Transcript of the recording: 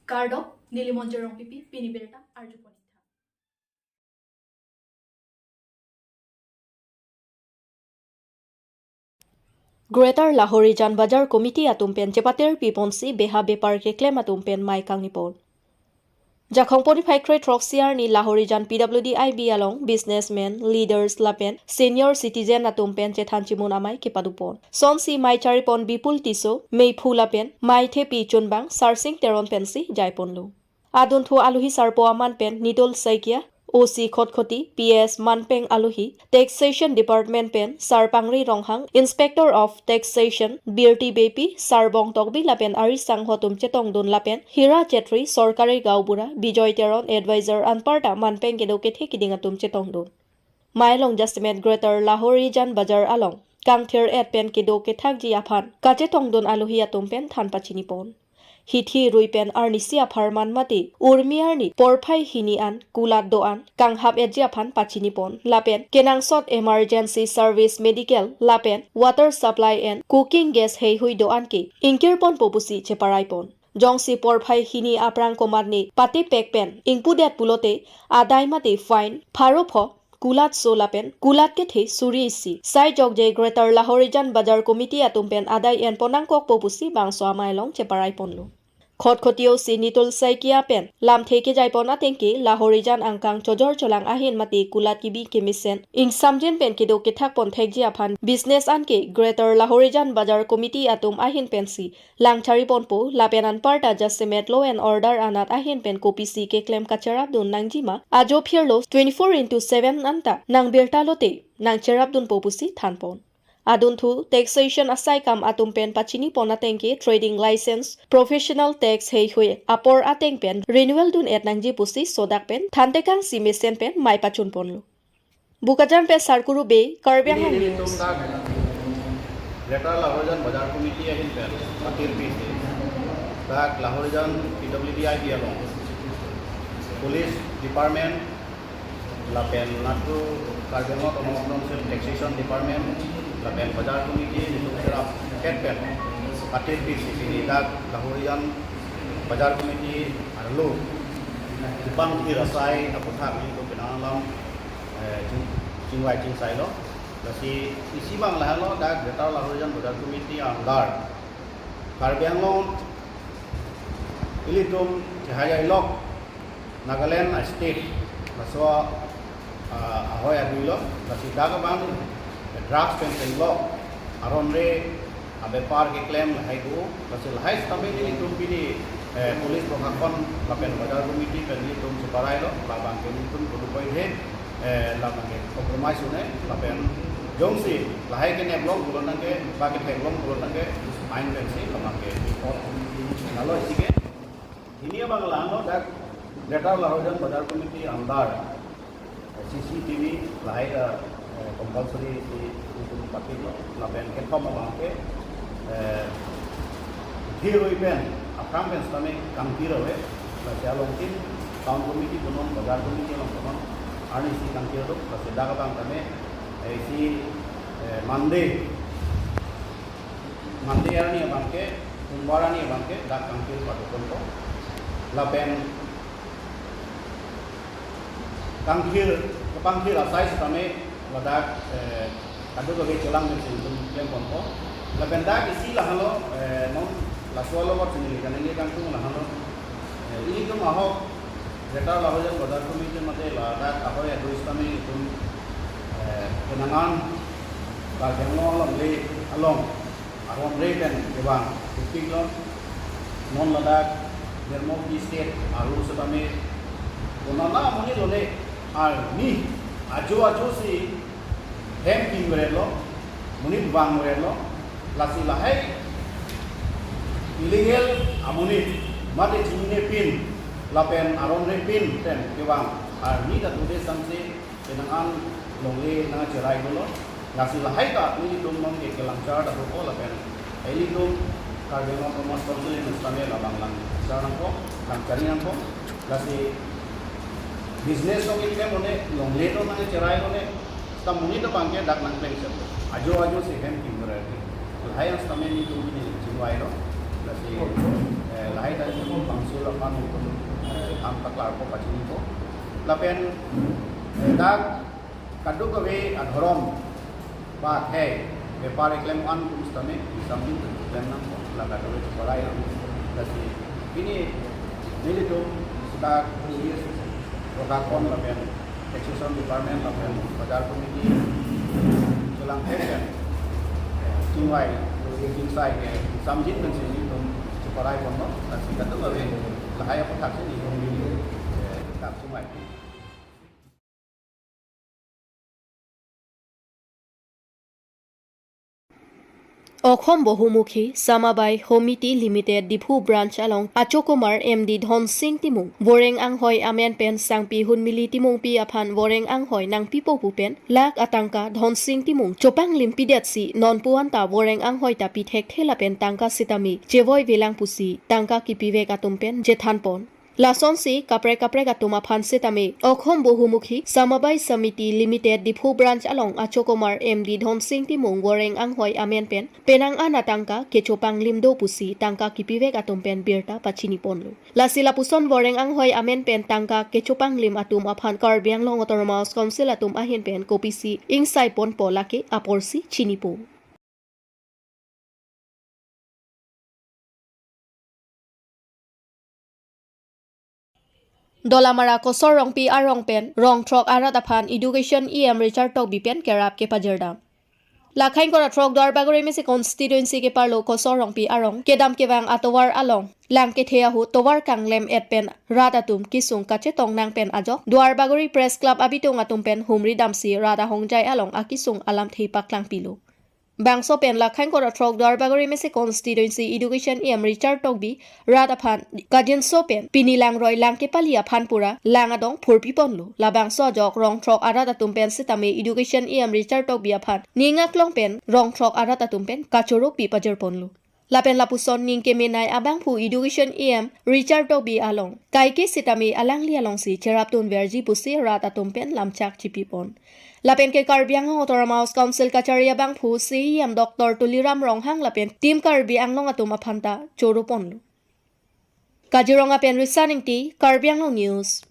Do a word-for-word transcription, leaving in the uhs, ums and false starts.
Kardom, neli Monjir Rongpipi, pini birta arjupon-ik tha. Greater Lahorijan Bazar Committee atum pen chepatir piponsi beha bepar keklem atum pen mei kangnipon. Jakhong phongo phai kre throksi arni Lahorijan P W D I B along businessmen, leaders lapen senior citizen atum pen chethan chimun amei kepadupon. Sonsi mei charipon Bipul Tisso, meiphu lapen mei thepi chunbang Sarsing Teron pensi jaiponlo. Adunthu alohi sarpo aman pen Nitul Saikia, O C Khatkhati, P S Manpeng alohi, Taxation Department pen Sar Pangri Ronghang, Inspector of Taxation, Birti Beypi, Sar Bong Tokbi lapen ari sangho atum chetongdun lapen Hira Chetri, Sorkari Gaonbura, Bijoy Teron, Advisor anparta manpeng kedo kethe kiding atum chetongdun. Mei along jasemet Greater Lahorijan Bazar along kangthir-et pen kedo kethakji aphan kachetongdun alohi atum pen than pachinipon. Hithi rui pen arnisi apharman mate urmi arni porphai hini an kulat do-an kanghap-etji aphan pachinipon lapen kenangsot emergency service medical lapen water supply and cooking gas heihui do-an ke ingkirponpo pusi cheparaipon. Jongsi porphai hini aphrang komatne patepek pen ingpudet pulote adai mate fine pharo pho kulat so lapen kulat kethe suri isi. Sai jokje Greater Lahorijan Bazar Committee atum pen adai enpon nangkokpo pusi bangso amei along cheparaiponlo. Khatkhati O C Nitul Saikia pen lamthe kejaipon ateng ke Lahorijan angkang chojor cholang ahin mate kulat kebi kemesen ingsamjin pen kedo kethakpon thekji aphan business an ke Greater Lahorijan Bazar Committee atum ahin pensi lang chariponpo lapen anparta jasemet law and order anat ahin pen kopisi keklem kacherapdun nangjima ajo phirlo twenty-four into seven anta nangbirta lote nangcherapdunpo pusi thanpon. Adunthu taxation asai kam atum pen pachinipon ateng ke trading license, professional tax heihui apor ateng pen renewal dun-et nangji pusi sodak pen thantekangsi mesen pen mei pachunponlo. Bokajan pen Sarkuru Bey, Karbi Anglong News. Ilitum dak Greater Lahorijan Bazar Committee ahin pen patir pisi dak Lahorijan P W D I B along Police Department lapen natu Karbi Anglong Autonomous Council Taxation Department lapen Bazar Committee ilitum serap ket pen patir pisi pini dak Lahorijan Bazar Committee arlo kepangthir asai aputhak ilitum penang alam eh, ching, chingvai chingsailo. Lasi isi abang lahelo dak Greater Lahorijan Bazar Committee under Karbi Anglong ilitum chehajai lok Nagaland a state laso ah, ahoi adui lo. Lasi dak abang drugs pen pen lo aron re abepar keklem lahai do, lasi lahai sitame ilitum pini, eh, police proshakon lapen bazar committee pen ilitum cheparailo, labang ke ilitum kunu poin he, eh, labang ke compromise un-e, lapen jongsi lahai ke neblong pulo tangke, ba ke theklong pulo tangke, fine pensi labang ke report. Lalo isi ke, hini abang la-anlo dak Greater Lahorijan Bazar Committee under C C T V lahai ta, eh, compulsory si ilitum patiklo, lapen kethom abang ke, eh, hithi rui pen aphrang pen sitame kangthir ave, lasi along tin town committee punon, bazar committee along punon, arnisi kangthir do, lasi dak abang tame, eh, isi, eh, Monday, Monday arni abang ke, Sombar arni abang ke, dak kangthir paduponpo, lapen kangthir, kepangthir asai sitame ladak, eh, kadokave chelang pensi ilitum klemponpo. Lapen dak isi lahelo, eh, non laso along chini kaningje kangtung lahelo. Eh, ilitum ahok Greater Lahorijan Bazar Committee mate ladak ahoi adui sitame ilitum, eh, kenangan Karbi Anglong alongle along aron re pen kevang tupik lo. Non ladak dermo T state arlo sitame konat amonit lone arni ajo ajo si hem pin veret lo, monit vang veret lo, lasi lahai illegal amonit mate chinine pin lapen aron re pin pen kevang arni ta tude samse penang an longle nangcherai dolo. Lasi lahai ta nelitum non ke kelangchar ta dolo lapen ilitum Karbi Anglong Autonomous Council in sitame labang langchar nangpo, langchari nangpo. Lasi business along iklem lone longle to nangcherai lone, sita monit abang ke dak nangpleng sep. Ajo ajo si hem pin veret. Lahai an sitame nelitum pini chingvailo. Lasi, eh, lahai ta itum bangso lapan itum, eh, than paklarpo pachinipo. Lapen, eh, dak kadokave adhorom ba akhei bepar keklem an atum sitame isamjin pen keklem nangpo, la kadokave cheparai nang. Lasi pini nelitum sita police, Rokakon lapen Taxation Department lapen Bazar Committee chelangthek pen chingvai chingsai ke samjin pensi nelitum cheparai ponlo. Lasi kadokave lahai aphuthak si nelitum neli, eh, dak chingvai. Okhom Bohumukhi Samabai Homiti Limited Diphu Branch along Achokumar M D Dhonsing Timung Voreng Anghoi amen pen Sangpi Hunmili Timungpi aphan Voreng Anghoi nangpipo pu pen lakh atangka Dhonsing Timung chopanglim pidetsi non puan ta Voreng Anghoi ta pi thekthe lapen tangka sitame chevoivelang pusi tangka kipivek atum pen jethanpon. Lasonsi kaprek kaprek atum aphan sitame Okhom Bohumukhi Samabai Samiti Limited Diphu Branch along Achokumar M D Dhonsing Timung Voreng Anghoi amen pen penang an atangka kechopanglim do pusi tangka kipivek atum pen birta pachiniponlo. Lasi lapuson Voreng Anghoi amen pen tangka kechopanglim atum aphan Karbi Anglong Autonomous Council atum ahin pen kopisi ingsaiponpo lake aporsi chinipo. Dolamara Kosor Rongpi arong pen rong throk arat aphan Education E M Richard Tokbi pen kerap kepajirdam. Lakhain kora throk Duarbagori mesi constituency keparlo Kosor Rongpi arong kedam kevang atovar along lang kethe ahut tovar kanglem et pen rat atum kesung kachetong nang pen ajok Duarbagori Press Club abitung atum pen humri damsi rat ahongjai along akesung alamthe paklangpilo. Bangso pen lakhain kora throk Duarbagori mesi constituency Education E M Richard Tokbi rat aphan kajinso pen pini langroi lang kepali aphan pura lang adong phurpiponlo. Labangso ajok rong throk arat atum pen sitame Education E M Richard Tokbi aphan ning aklong pen rong throk arat atum pen kachoro pi pajirponlo. Lapen lapuson ning kemenei abangphu Education E M Richard Tokbi along kaike sitame alangli alongsi cheraptun verji pusi rat atum pen lamchak chipipon. Lapen ke Karbi Anglong Autonomous Council kachari abangphu C E M Doctor Tuliram Ronghang lapen Team Karbi Anglong atum aphan ta choroponlo. Kaziranga pen Risa Ingti, Karbi Anglong News.